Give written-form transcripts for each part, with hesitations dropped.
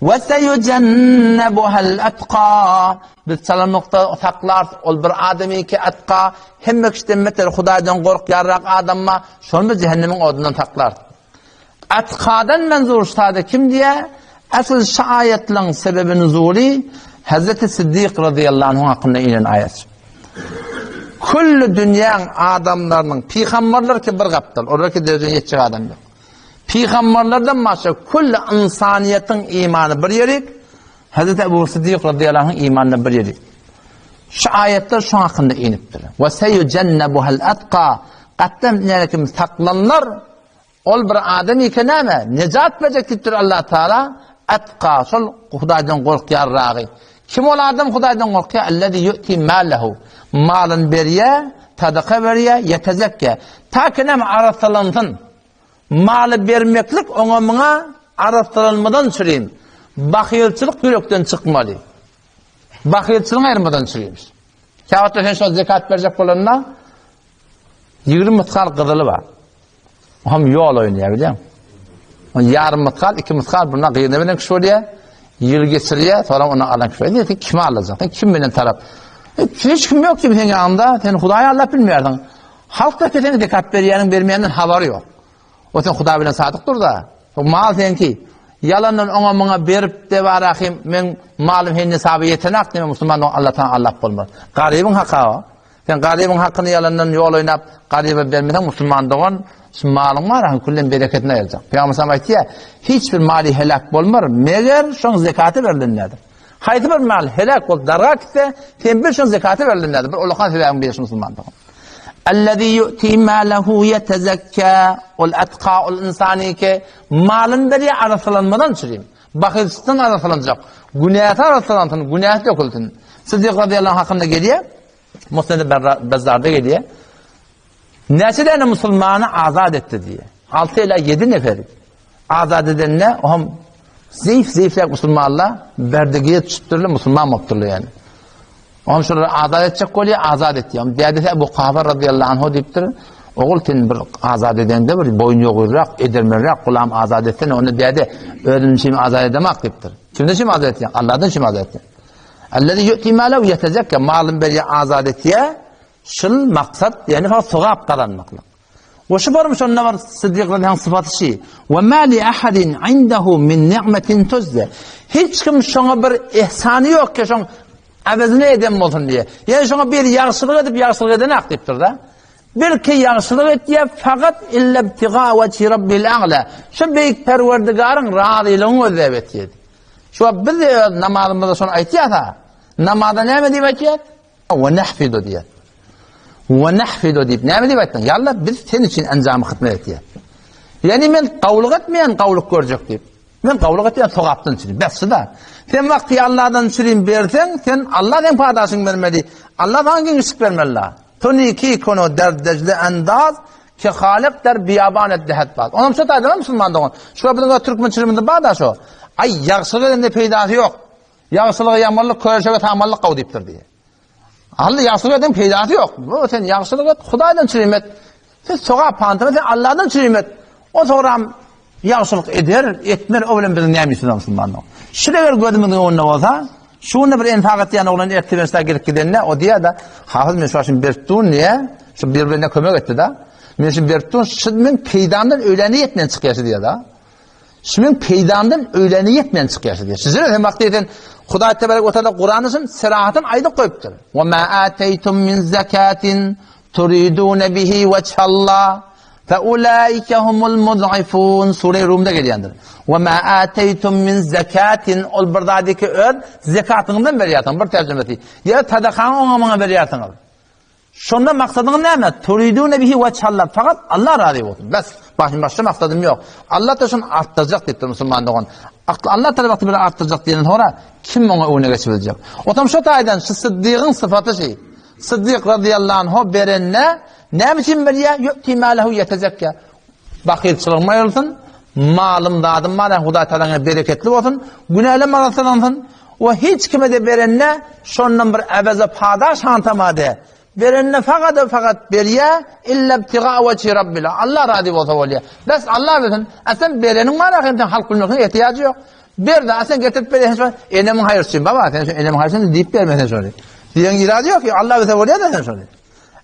We seyujennebuhel etqa. Biz çalamlykda saklarys ol bir adamy ki etqa, hemme kişiden beter Hudaýdan gorkýarrak adamma, şony biz jähennemiň odundan saklarys. Etkadan menzur ştada kim diýä? Asl şu aýatlaryň sebebi nuzuly Hazreti Siddik razyýallahu anhu hakynda inen aýat. Külli dünýäň adamlarynyň pygamberler ki bir gapdal, olar ki derejä ýetjek adam ýok. Pygamberlerden başga külli ynsanyýetiň imany bir ýerik, Hazreti Ebu Siddik razyýallahu anhu imany bir ýerik. Şu aýatlar şoň hakynda inipdir. We seyujennebuhal atqa gatdan nälekim saklanlar Ol bir adam eke näme? Nejat berjek diýipdir Allah Taala. Atqa, şol Hudaýdan gorkýarragy. Kim ol adam Hudaýdan gorkýar? Allazi yu'ti malahu. Malyn berýär, sadaka berýär, ýetezekge. Ta ki näme arassalansyn. Maly bermeklik oňa muňa arassalanmadan çürim. Bahylçylyk ýürekden çykmaly. Bahylçylygyň aýyrmadan çürimiş. Käwagtda sen şol zekat berjek bolanda 20 mysgal gyzyly bar. Oňam ýol oýnaýar bilýäň. O ýarym mysgal, iki mysgal buna gyzyna bilen kişi bolýar. Ýyl geçirýär, soňra ony alan kişi bolýar. Sen kimi alajak? Sen kim bilen tarap? E, hiç kim ýok kim seň ýanyňda. Sen Hudaýy aldap bilmeýärsiň. Halk da seni zekat berýäniň bermeýäninden habary ýok. O sen Hudaý bilen sadyk dur-da. O mal seňki. Ýalandan oňa muňa berip de barahym, men malym hen hesaba ýetenak diýme musulman Allah taala allap bolmaz. Garybyň haky o. Sen garybyň hakyny ýalandan ýol oýnap, garyba bermeseň musulman dogan, şu malyň bar, ha küllen bereketini aýyrjak. Pygamber sallam aýtýar, hiç bir maly helak bolmar, meger şoň zekaty berilenlerdir. Haýsy bir mal helak bolup darga gitse, sen bil şoň zekaty berilenlerdir. Bir ulakan sebäbiň biri şu musulman dogan. Allazi yu'ti malahu yetezekka ol atqa ol insany ki malyn berýär arassalanmadan çürim. Bahylçykdan arassalanjak. Günäsi arassalansyn, günäsi dökülsin. Siddik radiyallahu anh hakynda gelýär. Musned-i Bezzarda gelýär. Näçe däne musulmany azat etdi diýýär. 6 ila 7 neferi azat edende, ohm zeýif-zeýifräk musulmanlar berdigiýe düşüpdirler, musulman bolupdyrlar ýani. Ohm şolary azat etjek bolýar, azat etýär. Ohm dädesi Ebu Kuhafa radiyallahu anhu diýipdir. Ogul sen bir azat edende bir boýun ýogyrrak, edermenräk gulam azat etsene, onda däde özüm üçin azat edemak diýipdir. Kimden üçin azat etýär? Allahdan üçin azat etýär. Ellezî yu'tî mâlehu yetezekka malyn berýär, azat etýär. Şul maksat, ýagny fakat sogap gazanmaklyk. We şu barmy şonda bir Siddik radiyallahu sypaty şi. We ma li ahadin indehu min ni'metin tuzze. Hiç kim şoňa bir ihsany ýok ki şoň awazini eden bolsun diýe. Ýagny şoňa bir ýagşylyk edip ýagşylyk edenak diýipdir-de. Belki ýagşylyk etýär fakat illa ibtiga wejhi rabbil a'la. Şu beýik Perwerdigaryň razylygyny gözläp etýär. Şu wagt biz de öz namazymyzda şony aýtýas-a. Namazda näme diýip aýtýas? We nahfidu diýýär. We nahfidu diýip näme diýip aýtdyň? Ýa Allah, biz sen üçin enjamy hyzmat etýäs. Ýani men gawlyk etmeýän, gawlyk görjek diýip. Men gawlyk etýän sogapdan üçin. Bes şu-da. Sen wagty Allahdan üçin berseň, sen Allah seň padaşyňy bermeli. Allah saňa giňişlik bermeli. Tuniki kono derd dejle endaz Ki halyk der biýaban et dehet baz. Onam şo taýdan musulman dogan. Şu biziň türkmençiligimizde bar da şo. Aý ýagşylyk edende peýdasy ýok. Ýagşylyga ýamanlyk, köşege samanlyk gaw diýipdir diýe. Alla ýagşylyk eden peýdasy ýok. Bu sen ýagşylyk et, Hudaýdan çürim et. Sen sogap pantana sen Allahdan çürim et. O soram Ýagşylyk eder, etmer, o bilen biziň näme işimiz musulman dogan. Şul eger gözümiziň öňünde bolsa, şu günde bir enfak etýän oglan ertir ben gelip gidende, o diýýär-de, Hafyz men şu başym berip durun diýýär, şu bir-birine kömek etdi-de. Men şu berip durun, şu men peýdamdan öýläne ýetmän çykýar şu diýýär-de. Şu men peýdamdan öýläne ýetmän çykýar şu diýýär. Size hem wagty eden Hudaý tebarek we taala Kuranda şun serahatyn aýdyp goýupdyr. Wa ma ataytum min zakatin turidun bihi wajhallah Fe ulaike humul mud'ifun Sure Rumda gelýändir. Ve ma ateytum min zekatin ol bir zady ki öz zekatyňyzdan berýärsiň bir terjimesi. Ýa sadakaňy oňa muňa berýärsiňiz. Şonda maksadyňyz näme? Turidune bihi wajhallah. Fakat Allah razy bolsun. Bes. Başym başga maksadym ýok. Allah da şunu artdyrjak diýipdir musulman dogan. Allah tarapy wagty bir artdyrjak diýenden sonra kim oňa öňüne geçip biljek? Otam şo taýdan şu Siddigiň sypaty şi. Siddik radiyallahu anhu berende Näme üçin berýär? Ýu'ti malehu ýetezekkä. Bakylçylygym aýrylsyn, malym zadym bar, Hudaý tagalaň bereketli bolsun, günälem arassalansyn. We hiç kime-de berende şondan bir äweze padaş hantamady. Berende fakat we fakat berýär, illa ibtiga wejhi rabbil. Allah razy bolsa bolýar. Bes Allah bilsin. A sen bereniň bar ahyryn sen halk bilmesine ehtiýajy ýok. Ber-de, a sen getirip berýän şony, enemiň haýry üçin, baba, sen şu enemiň haýry üçin diýip berme sen şony. Diýen irady ýok, Allah bilse bolýar-da sen şony.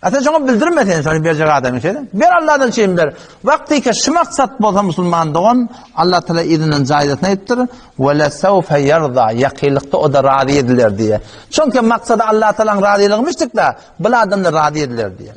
A sen şoňa bildirme sen şony berjek adamyň şeýle. Ber Allahdan üçin ber. Wagtyka şu maksat bolsa musulman dogan, Allah Taala yzyndan jaýzasyny aýdypdyr, "Ve lesawfe ýarza" ýakynlykda o da razy ediler diýe. Çünki maksady Allah Taalanyň razylygymyşdyk-da, bu adamlar razy ediler diýe.